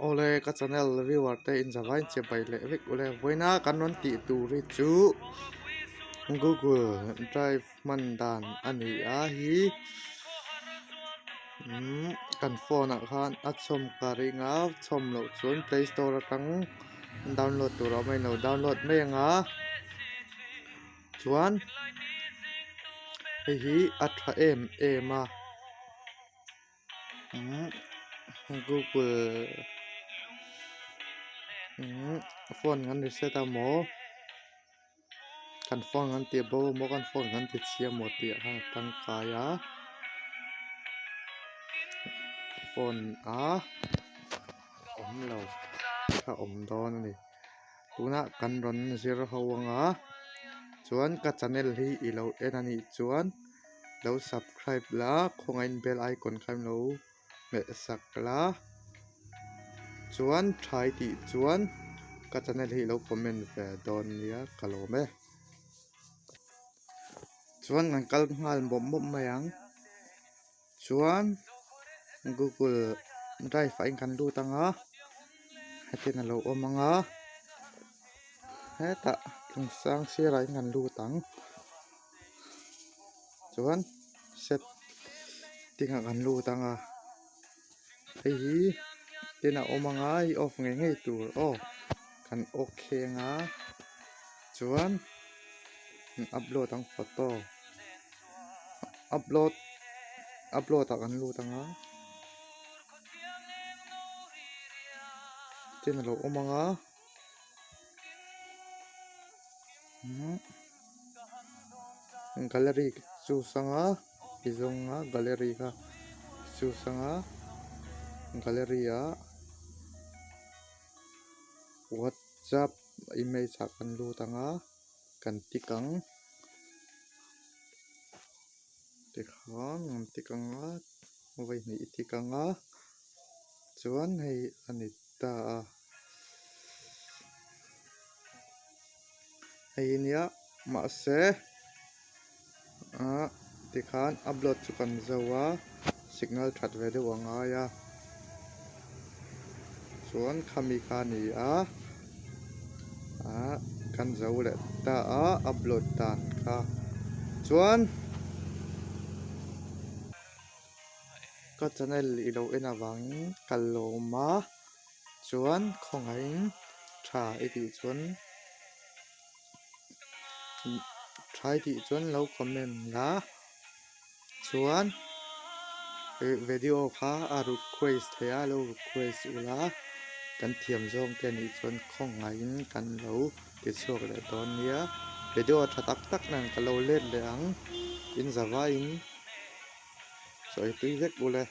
Awle ka channel viewer te in zavai che bai leh vek ule vawiina kan rawn tih tur hi chu google drive hman dan a ni a hi umm kan phone ah khan a chhawm ka ring a chhawm loh chuan play store atang download tur a awm a inlo download mai ang a chuan hei hi a tha em em a. Umm google umm phone kan reset a maw kan phone kan tih bo maw kan phone kan ti chhia maw tih ah khan a tangkai a phone a awm lo a awm dawn a ni tunah kan rawn zir ho anga chuan ka channel hi i lo en a nih chuan. Lo subscribe la khawngaihin bell icon kha lo hmeh sak la chuan thlai tih chuan ka channel hi lo comment ve dawn nia ka lawm e chuan kan kal nghal mawp mawp mai ang chuan google drive ah in kan lut ang a hetiang a lo awm ang a hetah tlangsang sirah in kan lut ang. Chuan setting ah kan lut ang a hei hi tin a awm ang a hei off ngei ngei tur aw kan okay ang a chuan kan upload ang photo upload upload ah kan lut ang a tin a lo awm ang a. Gallery choose anga ti zawnga gallery kha choose anga gallery ah whatsapp image ah kan lut anga kan tick ang tikhan kan tick anga vawi hnih i tick anga chuan hei a ni ta a. Hei nia mahse ah tikhan upload chu kan zo a signal that ve deuh a ngai a chuan khami kha a ni a ah kan zo leh ta a upload dan kha chuan. Ka channel i lo en avangin ka lawm a chuan khawngaihin tha i tih chuan tha i tih chuan lo comment la chuan video kha a request theih a lo request ula kan thiam zawng te anih chuan khawngaihin kan lo ti chhuak leh dawn nia video tha tak tak nen ka lo let leh ang in zavaiin. Sawi tui vek ule.